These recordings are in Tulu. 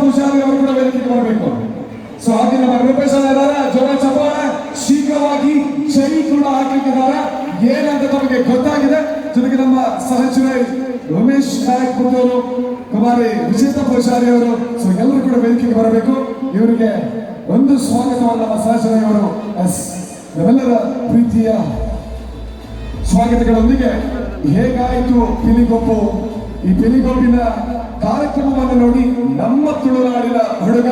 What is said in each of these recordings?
Poojary ಅವರು ಕೂಡ ವೇದಿಕೆಗೆ ಬರಬೇಕು. ಸೊ ಹಾಗೆ ನಮ್ಮ ರೂಪೇಶ್ ಇದ್ದಾರೆ. ಜೋರ ಚಪ್ಪಾಳೆ. ಶೀಘ್ರವಾಗಿ ಜೈ ಕೂಡ ಹಾಕ್ಲಿಕ್ಕಿದ್ದಾರೆ, ಏನಂತ ತಮಗೆ ಗೊತ್ತಾಗಿದೆ. ಜೊತೆಗೆ ನಮ್ಮ ಸಹಚರ ರಮೇಶ್ ನಾಯಕ್ ಪುತ್ತೂರು, ಕುಮಾರಿ ವಿಜೇತ ಪೂಜಾರಿ ಅವರು, ಸೊ ಎಲ್ಲರೂ ಕೂಡ ವೇದಿಕೆಗೆ ಬರಬೇಕು. ಇವರಿಗೆ ಒಂದು ಸ್ವಾಗತವನ್ನು ನಮ್ಮ ಸಹಚರಿಯವರು, ಎಸ್, ನಮ್ಮೆಲ್ಲರ ಪ್ರೀತಿಯ ಸ್ವಾಗತಗಳೊಂದಿಗೆ. ಹೇಗಾಯಿತು ಪಿಲಿಗೊಪ್ಪು? ಈ ಪಿಲಿಗೊಪ್ಪಿನ ಕಾರ್ಯಕ್ರಮವನ್ನು ನೋಡಿ ನಮ್ಮ ತುಳುನಾಡಿನ ಹುಡುಗ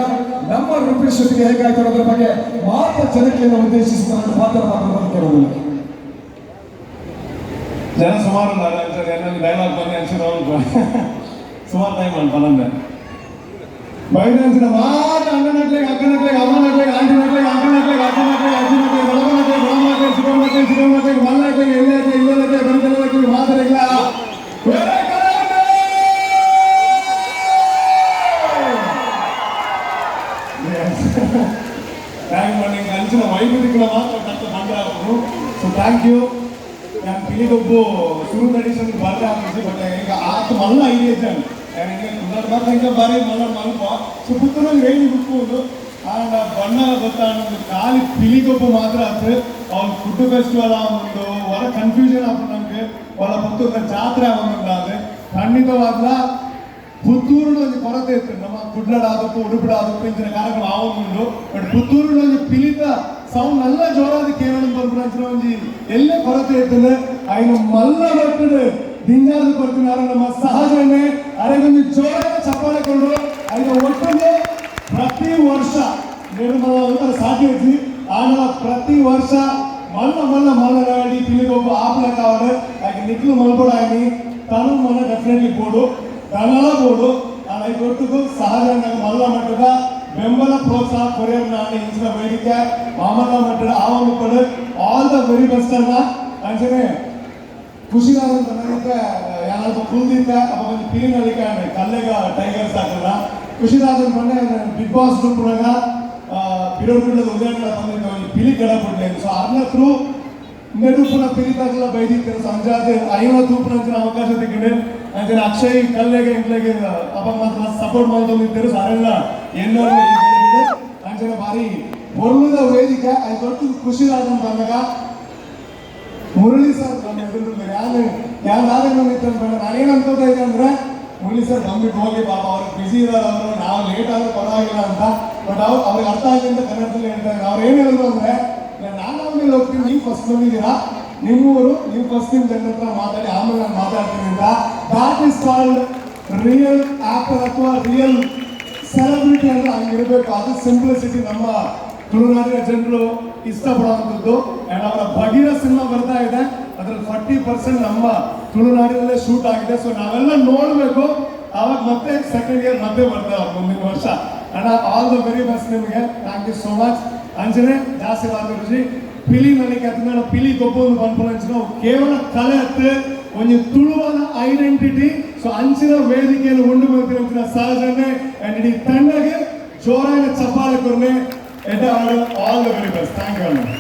ನಮ್ಮ ರೂಪೇಶ್ ಜೊತೆಗೆ ಹೇಗಾಯ್ತು ಅನ್ನೋದ್ರ ಬಗ್ಗೆ ಮಾತ ಜನತೆಯನ್ನು ಉದ್ದೇಶಿಸಿ ನನ್ನ ಮಾತ್ರ ಮಾತಾಡೋದಕ್ಕೆ ಕೇಳೋದಿಲ್ಲ. ಜನ ಸುಮಾರು ಅಂಚನೆ ಡೈಲಾಗ್ ಬಂದು ಅಂಚಿನ ಸುಮಾರು ಟೈಮ್ ಅಂತ ಪನಂದೆ ಬೈದಂಚಿನ ಮಾತ ಅಣ್ಣನಕ್ಲೆಗ್, ಅಕ್ಕನಕ್ಲೆಗ್, ಅಮ್ಮನಕ್ಲೆಗ್, ಆಂಟಿನಕ್ಲೆಗ್, ಅಂಕನಕ್ಲೆಗ್, ಅಜ್ಜನಕ್ಲೆಗ್, ಅಜ್ಜಿನಕ್ಲೆಗ್, ದೊಡ್ಡನಕ್ಲೆಗ್, ದೊಡ್ಡಮಕ್ಲೆಗ್, ಚಿಕ್ಕಮ್ಮಕ್ಲೆಗ್, ಚಿಕ್ಕಮ್ಮಕ್ಲೆಗ್, ಮಲ್ಲಕ್ಲೆಗ್, ಎಲ್ಲಕ್ಲೆಗ್, ಇಲ್ಲಕ್ಲೆಗ್, ಬರಿತಲಕ್ಲೆಗ್ ಮಾತರೆಗ್ಲ ಬೇರೆ ಕಡೆ. Yes. Thank you. ಅಂಚಿನ ವೈವಿಧ್ಯಗಳ ಮಾತ್ರ ತಕ್ಕ ಬಂದ್ರೆ. So thank you. ನಾನು ಪಿಲಿಗೊಬ್ಬು ಸುರು ಎಡಿಷನ್ ಬರ್ರೆ ಆಪಿಸಿ, ಬಟ್ ಈಗ ಆತ ಮಲ್ಲ ಐಡಿಯಾ ಮಾತ್ರ ఇంకా ಬಾರಿ ಮಲ್ಲ ಮಲ್ಪ. ಸೊ ಪುತ್ತೂರು ರೇಂಜ್ ಬುಕ್ಕು ಆಂಡ ಬಣ್ಣ ಗೊತ್ತಾಂಡ, ಖಾಲಿ ಪಿಲಿಗೊಬ್ಬು ಮಾತ್ರ ಆತು. ಅವ್ನು ಫುಡ್ ಫೆಸ್ಟಿವಲ್ ಒಂದು ಹೊರ ಕನ್ಫ್ಯೂಷನ್ ಆಪುಂಡು ನಮ್ಗೆ. వాళ్ళ ಪುತ್ತೂರಿನ ಜಾತ್ರೆ ಆವೊಂದುಂಡು. ಅದು ಖಂಡಿತವಾಗ್ಲ ಪುತ್ತೂರು ಒಂಜಿ ಕೊರತೆ ಇತ್ತು. ನಮ್ಮ ಕುಡ್ಲಡ್ ಆದಪ್ಪು, ಉಡುಪಿಡ ಆದಪ್ಪು ಇಂಚಿನ ಕಾರ್ಯಕ್ರಮ ಆವೊಂದುಂಡು. ಬಟ್ ಪುತ್ತೂರು ಒಂಜಿ ಪಿಲಿತ ಸೌಂಡ್ ನಲ್ಲ ಜೋರಾದ ಕೇವಲ ಬರ್ಪುನಂಚಿನ ಒಂಜಿ ಎಲ್ಲೆ ಕೊರತೆ ಇತ್ತುಂಡು. ಐನ ಮಲ್ಲ ಮಟ್ಟಡ್ ದಿಂಜಾದ್ ಕೊರ್ತಿನಾರು ನಮ್ಮ ಸಹಜನೆ. ಅರೆಗೊಂಜಿ ಜೋರಾದ ಚಪ್ಪಾಳೆ ಕೊಡ್ರು. ಐನ ಒಟ್ಟಿಗೆ ಪ್ರತಿ ವರ್ಷ ನಿರ್ಮಲ ಅಂತ ಸಾಧ್ಯ ಇಜ್ಜಿ ಆಂಡಲ ಪ್ರತಿ ವರ್ಷ ಮಲ್ಲ ಮಲ್ಲ ಮಲ್ಲನಾಡಿ ಪಿಲಿಗೊಬ್ಬ ಆಪ್ಲಕ್ ಆವಡ್. ಆಯ್ಕೆ ನಿಕ್ಲು ಮಲ್ಪೊಡಾಯ್ನಿ ತನು ಮನ ಡೆಫಿನೆಟ್ಲಿ ಬೋಡು, ದನಲ ಬೋಡು. ಆಂಡ ಐಕ್ ಒಟ್ಟುಗು ಸಹಜ ಮಲ್ಲ ಮಟ್ಟದ ಬೆಂಬಲ, ಪ್ರೋತ್ಸಾಹ ಕೊರಿಯರ್ ನಾಡ ಇಂಚಿನ ವೇದಿಕೆ ಮಾಮಲ್ಲ ಮಟ್ಟದ ಆವೊಂದು ಪಡು. All the very best ಅನ್ನ. ಅಂಚನೆ ಖುಷಿಯಾದಂತ ನನಗೆ ಯಾನಾದ್ರು ಕುಲ್ದಿದ್ದೆ ಅಪ್ಪ ಒಂಜಿ ಪಿಲಿನಲಿಕ ಕಲ್ಲೆಗ ಟೈಗರ್ಸ್ ಹಾಕಲ್ಲ. ಖುಷಿದಾದ ಮೊನ್ನೆ ಬಿಗ್ ಬಾಸ್ ಪುನಗ ಬಿರೋಡ್ಗುಡ್ಲದ ಉದಯಣ್ಣ ಬಂದಿದ್ದ ಒಂಜಿ ಪಿಲಿ ಕಡ. ಸೊ ಅರ್ನ ಥ್ರೂ ನೆಡುಪುನ ಪಿಲಿತಾಗಲ ಬೈದಿತ್ತೆರ್. ಸಂಜಾದ ಐನ ತೂಪುನಂಚಿನ ಅವಕಾಶ ತಿಕ್ಕಿಂಡು. ಅಂಚನೆ ಅಕ್ಷಯ್ ಕಲ್ಲೆಗೆ ಇಂಕ್ಲೆಗೆ ಅಪ್ಪ ಮಾತ್ರ ಸಪೋರ್ಟ್ ಮಲ್ತೊಂದಿತ್ತೆರ್. ಸೊ ಅರೆಲ್ಲ ಎನ್ನೋ ಅಂಚನೆ ಬಾರಿ ಪೊರ್ಲುದ ವೇದಿಕೆ. ಐತ ಒಟ್ಟು ಖುಷಿಯಾದಂತ ಬಂದಾಗ ಮುರಳಿ ಸರ್ ನಮ್ಮ ಎದುರು ಯಾರು ಯಾರು ನಾವೇನು ನಿಂತ ನಾನೇನು ಅನ್ಕೋತಾ ಇದ್ದೆ ಅಂದ್ರೆ, ಮುರಳಿ ಸರ್ ಬಂದ್ಬಿಟ್ಟು ಹೋಗಿ, ಪಾಪ ಅವ್ರಿಗೆ ಬಿಸಿ ಇದಾರೆ ಅವರು, ನಾವು ಲೇಟ್ ಆದ್ರೂ ಪರವಾಗಿಲ್ಲ ಅಂತ. ಬಟ್ ಅವ್ರು ಅವ್ರಿಗೆ ಅರ್ಥ ಆಗಲಿ ಅಂತ ಕನ್ನಡದಲ್ಲಿ ಹೇಳ್ತಾ ಇದ್ದಾರೆ. ಅವ್ರು ಏನು ಹೇಳಿದ್ರು ಅಂದ್ರೆ, ನಾನು ಆಮೇಲೆ ಹೋಗ್ತೀನಿ, ನೀವು ಫಸ್ಟ್ ಬಂದಿದ್ದೀರಾ, ನಿಮ್ಮೂರು, ನೀವು ಫಸ್ಟ್ ನಿಮ್ಮ ಜನರ ಹತ್ರ ಮಾತಾಡಿ, ಆಮೇಲೆ ನಾನು ಮಾತಾಡ್ತೀನಿ ಅಂತ. That is called real actor ಅಥವಾ ರಿಯಲ್ ಸೆಲೆಬ್ರಿಟಿ ಅಂದ್ರೆ ಹಂಗಿರ್ಬೇಕು. ಅದು ಸಿಂಪ್ಲಿಸಿಟಿ ನಮ್ಮ ತುಳುನಾಡಿನ ಜನರು ಇಷ್ಟಪಡುವಂಥದ್ದು. ಅಂಡ್ ಅವರ ಬಗೀರ ಸಿನಿಮಾ ಬರ್ತಾ ಇದೆ. ಅದ್ರಲ್ಲಿ 40% ನಮ್ಮ ತುಳುನಾಡಿನಲ್ಲೇ ಶೂಟ್ ಆಗಿದೆ. ಸೊ ನಾವೆಲ್ಲ ನೋಡಬೇಕು ಆವಾಗ. ಮತ್ತೆ ಸೆಕೆಂಡ್ ಇಯರ್ ಮತ್ತೆ ಬರ್ತಾರೆ ಅವ್ರು ಮುಂದಿನ ವರ್ಷ. ಅಣ್ಣ, all the very best ನಿಮಗೆ. Thank you so much. ಅಂಚನೆ ಜಾಸ್ತಿ ರುಚಿ ಪಿಲಿ ನನಗೆ ಅದನ್ನ ಪಿಲಿ ಗೊಬ್ಬ ಪನ್ಪುನಂಚಿನ ಕೇವಲ ಕಲೆ ಅತ್ತೆ, ಒಂಜಿ ತುಳುವನ ಐಡೆಂಟಿಟಿ. ಸೊ ಅಂಚಿನ ವೇದಿಕೆಯನ್ನು ಉಂಡು ಬಂತಿನ ಸಹಜನೆ ಅಂಡ್ ಇಡೀ ತಂಡಗೆ ಜೋರಾದ ಚಪ್ಪಾಳೆ ಕೊರ್ನೆ. ಎಡ್ಡೆ. All the very best. Thank you ಅಣ್ಣ.